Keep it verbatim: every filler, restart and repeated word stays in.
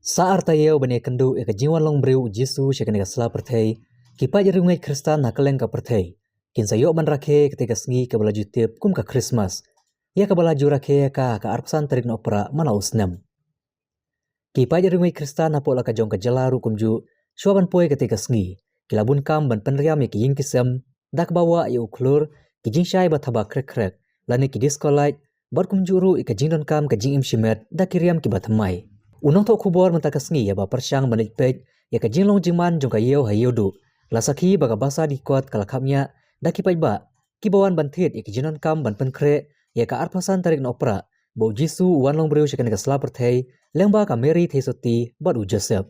Sa arta ïew ban ïakynduh ïa ka jingwan long briew u Jisu sha kane ka sla pyrthei, ki paid riewngeit Khristan ha kylleng ka pyrthei kin sa ïoh ban rakhe ïa katei ka sngi kaba la ju tip kum ka Christmas, ïa kaba la ju rakhe ïa ka ha ka arphew san tarik Nohprah man la u snem. Ki paid riewngeit Khristan hapoh la ka jong ka jylla ruh kumjuh, shuwa ban poi katei ka sngi, ki la bun kam ban pynriam ïa ki ïing ki sem da kaba wah ïa u khlur, ki jingshai ba thaba khrek khrek, lane ki disco light, bad kumjuh ruh ïa ka jingdonkam ka jingim shimet da ki riam kiba thymmai. U nongthoh khubor mynta ka sngi ïa ba pyrshang ban leit peit ïa ka jinglong jingman jong ka ïew ha Ïewduh, la sakhi ba ka basa dih kot ka la khapngiah da ki paidbah kiba wan ban thied ïa ka jingdonkam ban pynkhreh ïa ka arphew san tarik Nohprah, ba u Jisu u wan long briew sha kane ka sla pyrthei lyngba ka Mary Theisotti bad u Joseph.